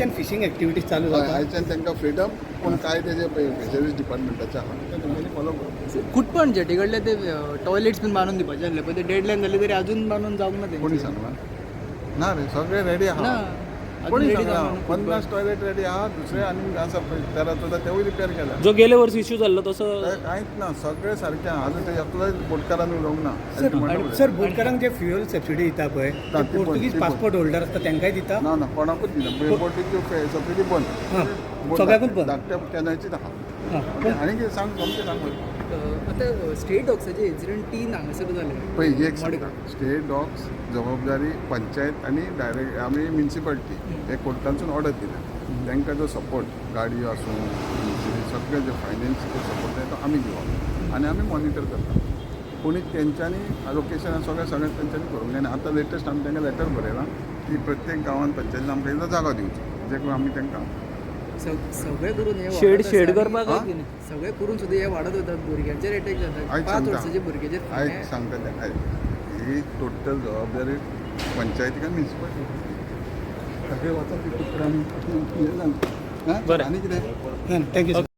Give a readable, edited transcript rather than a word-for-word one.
आयच्यान fishing activities चालू हय, जाता. आयच्यान तांकां फ्रिडम, पूण काय तेजे पळय फिशरीज डिपार्टमेंटाचे आहा ते तेंच्यांनी फॉलो करप. कुटपण जेटी कडले ते टॉयलेट्स बीन बांदून दिवपाचे आसले पळय, ते डेडलायन जाली तरी अजून बांदून जावंक ना कोणी तेंचे. सांगला ना रे, सगळे रेडी ना. आहा. अजून कोणी ready सांगला? जावंक ना. 50 टॉयलेट रेडी आहा. दुसरे आनी आसा पळय 13-14, तेवूय रिपेर केल्या. जो गेले वर्स इश्यू जाल्लो तसो? ते कांयच ना, सगळे सारके आहा. अजून ते एकलोय बोटकारान उलोवंक ना. सर, सर, बोटकारांक जे फ्युएल सबसिडी दिता पळय, ना, ते ती बंद, पोर्तुगीज ती बंद. पासपोर्ट होल्डर आसता तांकांय दिता? ना ना, कोणाकूच दिना बोटीची सबसिडी बंद. हां. बोट सगळ्याकूच बंद? धाकट्या कॅनलचीच आहा. हां. आनी कितें सांग, सोमतें सांग पळय. आतां स्टेट डॉग्साचे इन्सिडंट तीन हांगासर जाले. पळय, ही एक सांगता, स्टेट डॉग्स जबाबदारी पंचायत आनी डायरेक्ट आमी म्युनिसिपालिटी हे कोर्टांसून ऑर्डर दिल्या. तांकां जो सपोर्ट, गाडयो आसूं, सगळे जे फायनान्स सपोर्ट जाय तो आमी दिवप आनी आमी मॉनिटर करता. कोणी तेंच्यांनी लोकेशन सगळें सगळें तेंच्यांनी करूंक जाय. आनी आतां लेटस्ट आमी तांकां लेटर बरयलां की प्रत्येक गांवांत पंचायतीन आमकां एकदां जागो दिवचो, जे करून आमी तांकां सगळें करून हे शेड वाडत आसा शेड आनी करपाक हा? काय कितें? सगळें करून सुद्दां हे वाडत वतात, भुरग्यांचेर एटॅक जातात, आयक 5 सांगता. वर्साचे भुरग्याचेर आयक फाल्यां- सांगता तें आयक, ही टोटल जबाबदारी पंचायतीक आनी म्युनिसिपालिटी सगळे वता ती कुत्रांनी. बरें. आनी कितें? Thank you sir.